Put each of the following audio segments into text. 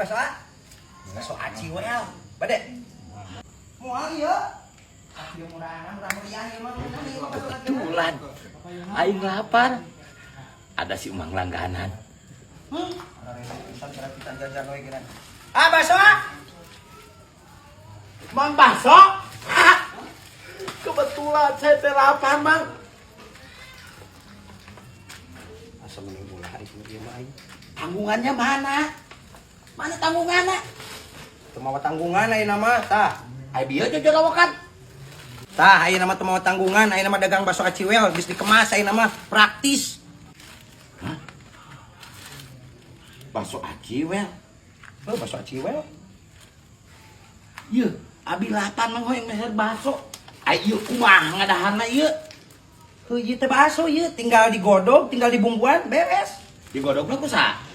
Bakso ah? Bakso aci well. Bade. Moal ieu. Ieu murah, murah meriah ieu mah. Kebetulan aing lapar. Ada si Umang langganan. Ah, bakso ah. Mang bakso? Ah, kebetulan saya teh lapar, Mang. Asa mending ulah aing ieu mah aing. Tanggungannya mana? Mana tanggungannya? Teu mawa tanggungan ayeuna mah tah. Ai bieu jojorowokan. Tah ayeuna mah teu mawa tanggungan, ayeuna mah dagang bakso aciwel geus dikemas ayeuna mah praktis. Hah? Bakso aciwel. Oh, bakso aciwel. Yeuh, abi lapar Mang hoyong meser bakso. Ai ieu kumaha ngadaharna ieu? Heuh ieu teh bakso ieu tinggal digodog, tinggal dibumbuan, beres. Digodogna ku saha?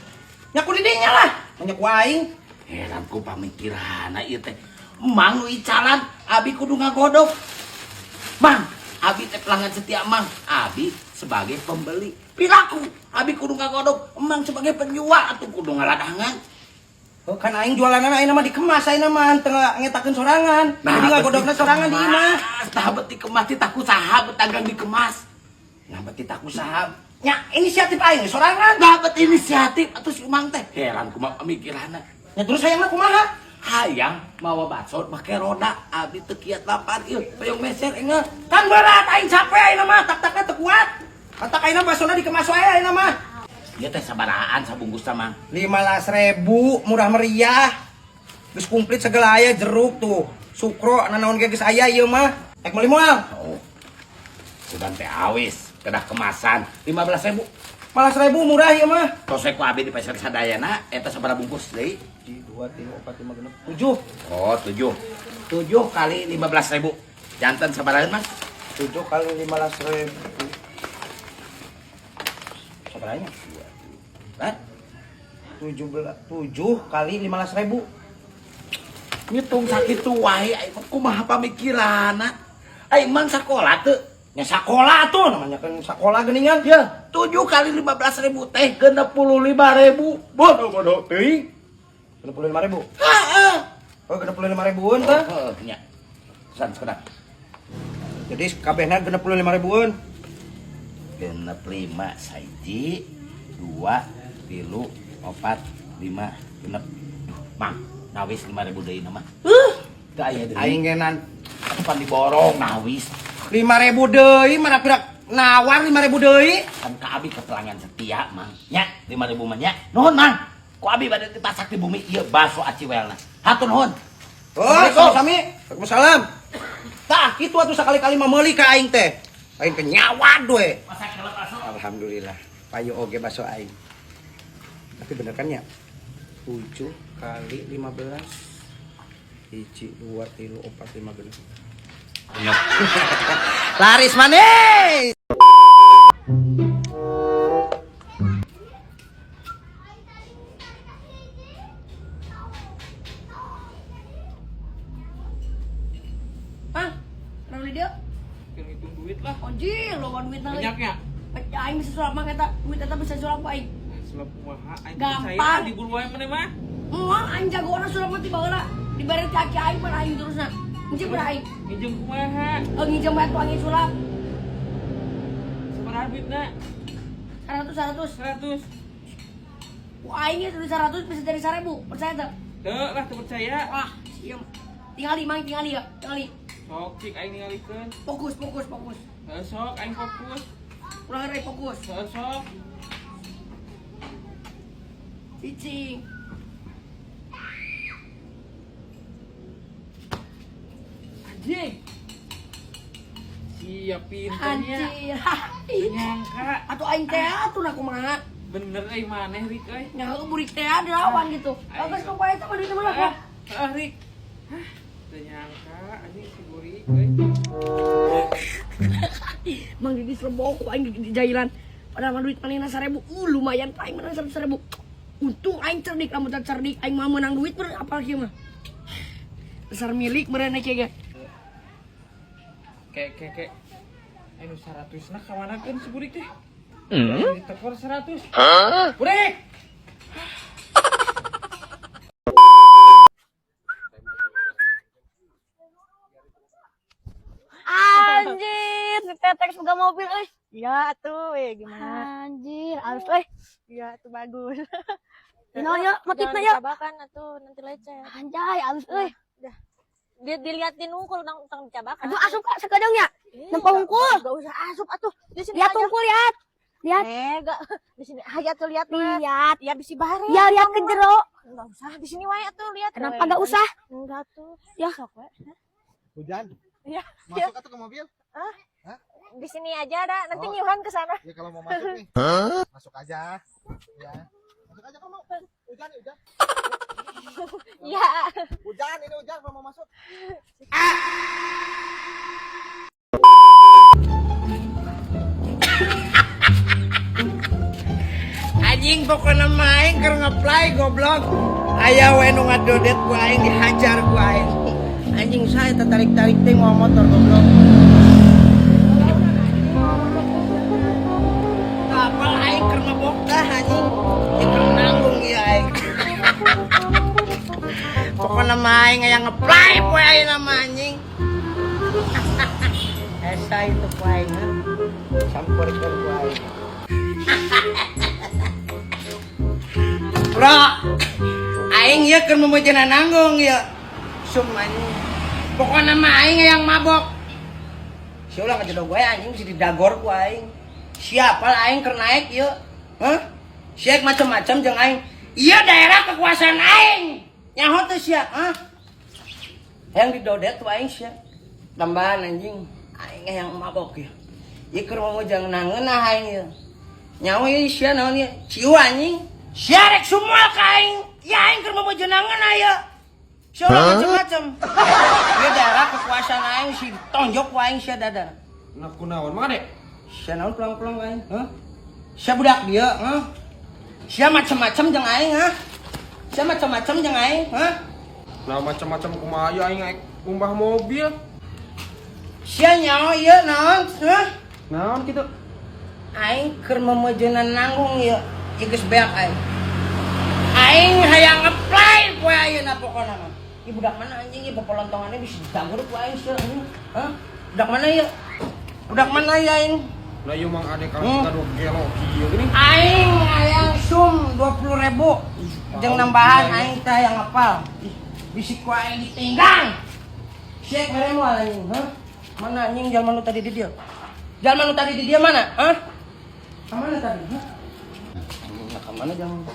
Nya ku didinya lah, nya ku aing. Heran ku pamikiranna ieu teh. Mang nu icalan, abi kudu ngagodog. Mang, abi teh pelanggan setia Mang. Abi sebagai pembeli. Piraku, abi kudu ngagodog. Mang sebagai penjual atuh kudu ngaladangan. Oh, kan aing jualanana ayeuna mah dikemas ayeuna mah teu ngetakeun sorangan. Jadi ngagodogna sorangan di imah. Tah bet dikemas titah ku saha bet dagang dikemas. Nah, bet titah ku saha? Nya inisiatif aing sorangan. Nah, bet inisiatif atuh si Umang teh. Heran kumaha pamikiranna. Nya terus hayangna kumaha? Hayang mawa bakso make roda, abi teu kiat lapar ieu, hoyong meser engeuh. Kan berat aing capek ayeuna mah, tak-takna teu kuat. Katak ayeuna baksona dikemas wae ayeuna mah. Ieu teh sabarahaan sabungkus mah? 15.000 murah meriah. Geus komplit segala aya jeruk tuh. Sukro nanaon ge geus aya ieu mah. Ek meuli moal? Oh. Sugan teh awis, kedah kemasan 15.000. 15.000 murah ieu mah. Tos ku abi di pasar sadayana eta sabaraha bungkus deui? 1 2 3 4 5 6 7. Oh, 7. 7 kali 15.000. Janten sabaraha, Mas? 7 kali 15.000. Sabarahanya? Hah? 7 kali 15.000. Ngitung sakitu wae ai kumaha pamikiranna? Ai mang sakola teu? Nya sakola tuh namanya kan sakola geuningan. Ya, 7 kali 15.000 teh 65.000. Bodoh-bodoh teuing. 65.000. Heeh. Oh, 65.000-an tah. Heeh, nya. Pesan sekedap. Jadi kabehna 65.000-an. 65 saiji, 2, 3, 4, 5, 6. Mang, nawis 5.000 deui mah. Heuh, Teu aya deui. aing genan Atuh pan diborong nawis. 5.000 deui mah pira nawar 5.000 deui. Kan ka abi ke pelanggan setia, Mang. Nya, 5.000 mah nya. Nuhun, Mang. Ku abi bade dipasak di bumi ieu bakso aciwelna. Hatur nuhun. Oh, Assalamualaikum. sami-sami. Waalaikumsalam. Tah, kitu atuh sakali-kali mah meuli ka aing teh. Aing ke nyawad we. Masak heula bakso. Alhamdulillah. Payu oge bakso aing. Tapi bener kan ya? 7 kali 15. 1, 2, 3, 4, 5, 6. Laris manis. Mang, orang di dia. Ngitung duit lah. Anjir, loba duit na. Banyaknya. Aing bisa sulap mang eta, duit eta bisa sulap aing. Sulap kumaha aing Gampang. percaya diburu wae maneh mah. Moal aing jagoan sulap mah ti baheula. Dibere ti aki aing pan aing terusna. Nginjem pada aing. Nginjem kumaha? Oh, nginjem bae tuh aing sulap. Sabaraha duitna? 100 100. 100. Wah, aing ge duit 100 bisa jadi 1000. Percaya teu? Teu lah teu percaya. Wah, sieum. Tingali mang, tingali ya, tingali. Sok cik aing ningalikeun. Fokus, fokus, fokus. Heuh sok aing fokus. Ulah heureuy fokus. Heuh sok. Cicing. Anjing. Siap pinternya. Anjir. Nyangka. Atuh aing teh atuh na kumaha. Bener euy maneh Rik euy. Nya heueuh burik teh dirawan gitu. Bagus kok bae teh mah duit mah lah. Ah, Rik. Hah, teu nyangka anjing si burik euy. Mang Didi selebok ku aing di jailan. Padahal mah duit manehna 1000. Lumayan aing menang 100.000. Untung aing cerdik, lamun teu cerdik aing mah menang duit meureun apal kieu mah. Besar milik meureun kieu ge. Kek kek kek. Anu 100 na kamanakeun si burik teh? Ditekor 100. Burik. Anjir, si Tetek boga mobil euy. Iya tuh, gimana? Anjir, alus euy. Iya tuh bagus. Naon ya, motifna Jangan ya? dicabakan atuh, nanti lecet. Anjay, alus euy. Dia diliatin unggul tang tang dicabakan. Aduh, asup ka sakedeung nya. Ih, Nempo hungkul. Gak usah asup atuh. Di sini Lihat aja. hungkul, lihat. Lihat. Eh, gak di sini aja tuh lihat mah. Lihat. Ya bisi bare. Ya lihat ke jero. Enggak usah, di sini wae atuh lihat. Kenapa gak usah? Enggak tuh. Ya. Sok we. Hujan. Iya. Masuk atau ke mobil? Di sini aja dah, nanti Oh. nyuhan ke sana. Ya kalau mau masuk nih. Masuk aja. Ya. Masuk aja kalau mau. Hujan, hujan. Iya. Hujan, ini hujan kalau mau masuk. Anjing, pokoknya mah aing keur ngeplay, goblok. Aya we nu ngadodet ku aing, dihajar ku aing. Anjing, saya tertarik-tarik teh mau motor, goblok. Apal aing keur mabok dah, anjing. Ya keur nanggung ieu aing. Pokoknya mah aing aya ngeplay poe ayeuna mah, anjing. Esa itu ku aing, ha. Samperkeun ku aing. Bro, aing ieu keur memujana nanggung ieu. Sum, anjing. Pokoknya mah aing yang mabok. Sia ulah ngajedog wae, anjing, bisa didagor ku aing. Siapa lah aing keur naik ieu? Hah? Sia macam-macam jeung aing. Ieu daerah kekuasaan aing. Nyaho teu sia? Hah? Yang didodet tuh aing sia. Tambahan, anjing. Aing yang mabok ya. Ieu keur memujang nangeunah aing ieu. Nyaho ieu sia naon ieu? Ciu, anjing. Sia rek semua ka aing. Ya aing keur memujang nangeunah ieu. Sia ulah macam-macam. Ieu daerah kekuasaan aing, si tonjok ku aing sia dada. Nah, kunaon mang, Dek? Sia naon pulang-pulang aing? Hah? Sia budak dia, hah? Sia macam-macam jeung aing, hah? Sia macam-macam jeung aing, hah? Nah, macam-macam kumaha ya, aing naik ngumbah mobil. Sia nyaho ieu naon? Hah? Naon kitu? Aing keur memejeunan nanggung ieu. Ieu geus beak aing. Aing hayang ngeplay poe ayeuna pokona mah. Ieu budak mana, anjing, ieu popolontongannya bisa didagor ku aing sia, anjing. Hah? Budak mana ieu? Budak mana ieu aing? Lah ieu mang Ade kalau kita dua gelo kieu gini. Aing hayang sum 20 ribu. Jeung nambahan aing teh hayang ngapal. Ih, bisi ku aing ditinggang. Sia mere moal, anjing, hah? Mana, anjing, jalma nu tadi di dieu? Jalma nu tadi di dieu mana? Hah? Ka mana tadi? Hah? Anjing, ka mana jalma?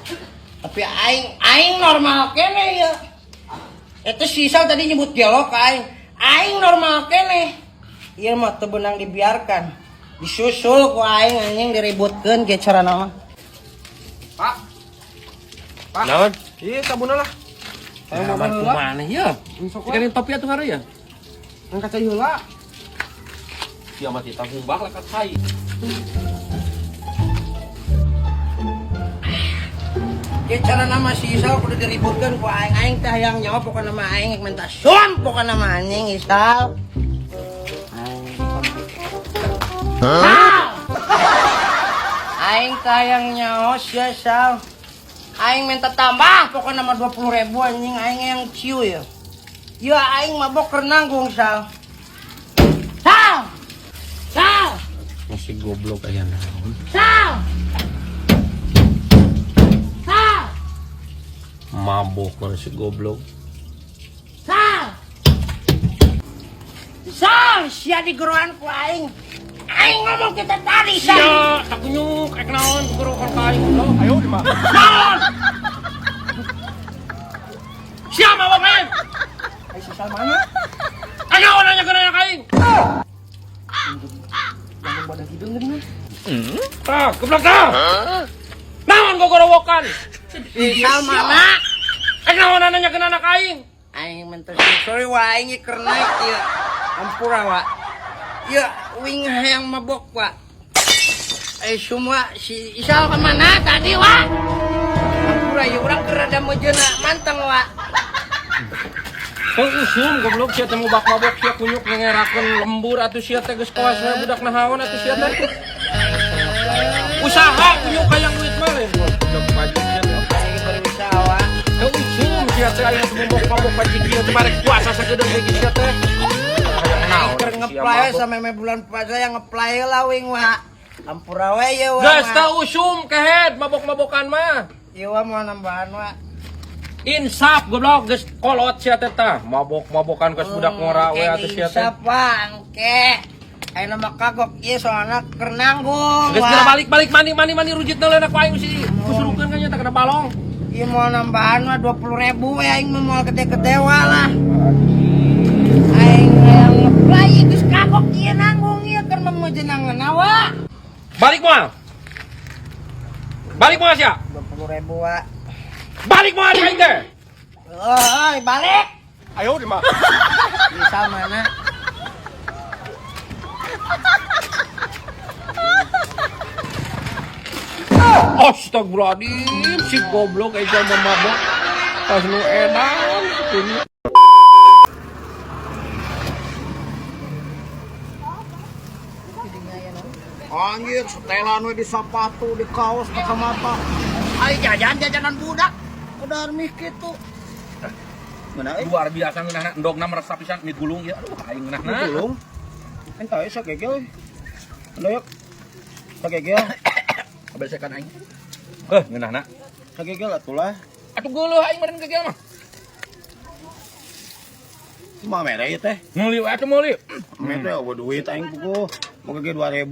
Tapi aing aing normal kene ya. Itu si Isal tadi nyebut gelo ka aing. Aing normal kene. Ieu mah teu beunang dibiarkan. Disusul ku aing, anjing, diributkeun ge carana mah. Pak. Pak. Naon? Iya, sabunna lah. Saya mau Nah, heula. kumaha ya? Sok Cikarin topi atuh ngaruh ya? Nang kaca heula. Sia mah titah ngumbah lah ka cai. Ge carana mah si Isal kudu diributkeun ku aing. Aing teh hayang nyawa, pokona mah aing minta sum pokona mah, anjing, Isal. Sal! Aing teh hayang nyawa sia, Sal. Aing minta tambah pokona mah 20 ribu, anjing, aing yang ciu ya. Ya aing mabok keur nanggung, Sal. Sal! Sal! Masih goblok aya naon? Sal! Sal! Mabok mana si goblok. Sal! Sal, sia digeroan ku aing. Aing ngomong kita tadi, Sal. Sia, takunyuk rek naon gorokan ka aing, goblok. Ayo di mah. Naon? Sia mabok aing. Ai si Sal mana? Ayo nanya ke nanya ka aing. Ngomong badan hidung geuning. Tah, goblok tah. Naon gogorowokan? Si Sal mana? Rek naon nanya ke anak aing? Aing minta sorry wa, aing keur naik ieu. Ampura wa. Ya wing hayang mabok wa. Eh, semua si Isal kemana tadi wa? Ampura ya, urang keur rada mejeuna manteng wa. Teu usum, goblok, sia teh mubak mabok sia kunyuk ngengerakeun lembur atuh sia teh geus kawas budak nahaon atuh sia teh. Usaha kunyuk hayang duit mah lain goblok maju sia teh. Aing berusaha wa. Teu usum sia teh ayeuna teh mabok mabok paci kieu teh barek puasa sakedeung deui sia teh. Hayang Aing naon? keur ngeplay sampe bulan puasa yang ngeplay lah wing wa. Ampura we ye wa. Geus teu usum kehed mabok-mabokan mah. Ieu wa mau nambahan wa. Insaf goblok geus kolot sia teh tah. Mabok-mabokan geus budak ngora we atuh sia teh. Insaf wa engke. Ayeuna mah kagok ieu soalna keur nanggung. Geus geura balik-balik mandi-mandi mandi rujit leuna ku aing si kusurukeun ka nya teh kana balong. Ieu mau nambahan mah 20.000 we aing mah moal gede-gede wa lah. Aing yang ngeplay geus kagok ieu nanggung ieu keur memejenangan wa. Balik moal. Balik moal sia. 20.000 wa. Balik moal aing teh. Oi, balik. Ayo di mah. Bisa mana? Astagfirullahaladzim, si goblok aja mabok. Pas lu edan ini. Anjir, setelan we di sepatu, di kaos, kacamata. Ayo jajan-jajanan budak. Udah mih kitu. Mana euy? Luar biasa ngeunahna endogna meresap pisan mie gulung ya. Aduh aing ngeunahna. Gulung. Entah euy sagegel. Endog. Sagegel. Kabesekan aing. Eh ngeunahna. Sagegel atuh lah. Atuh geuleuh aing meureun gegel mah. Mah mere ieu teh. Meuli we atuh meuli. Mere teh eueuh duit aing puguh. Mau gege 2000.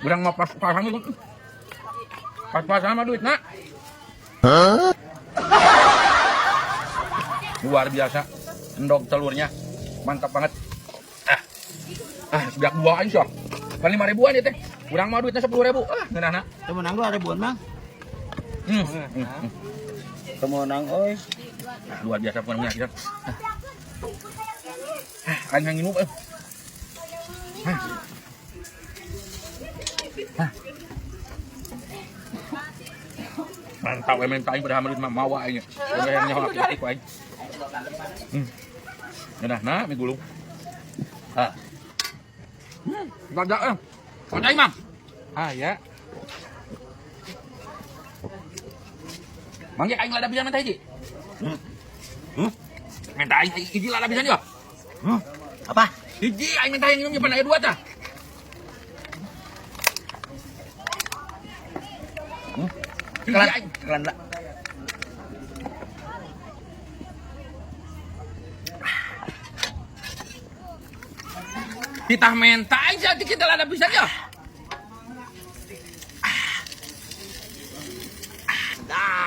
Urang mah pas-pasan itu. Pas-pasan mah duitna. Luar biasa. Endog telurnya mantap banget. Ah, sebeak dua aing sok. Kan 5.000-an ieu teh. Urang mah duitna 10.000. Ah, ngeunahna. Teu meunang 2.000-an mah. Teu meunang euy. Luar biasa pokoknya ya. Ah, aing nginum euy. Mantap we menta aing padahal duit mah mawa aing. Yang nyaho laki ku aing. Ngeunahna mie gulung. Ah. Lada eh. Lada aing mah. Ah ya. Mangge aing lada pisan menta hiji. Menta aing hiji lada pisan ya. Apa? Hiji aing menta aing nyepan aya dua tah. Hiji aing. Kelan lah. Titah menta aing sia kita lada pisan ya. Ah.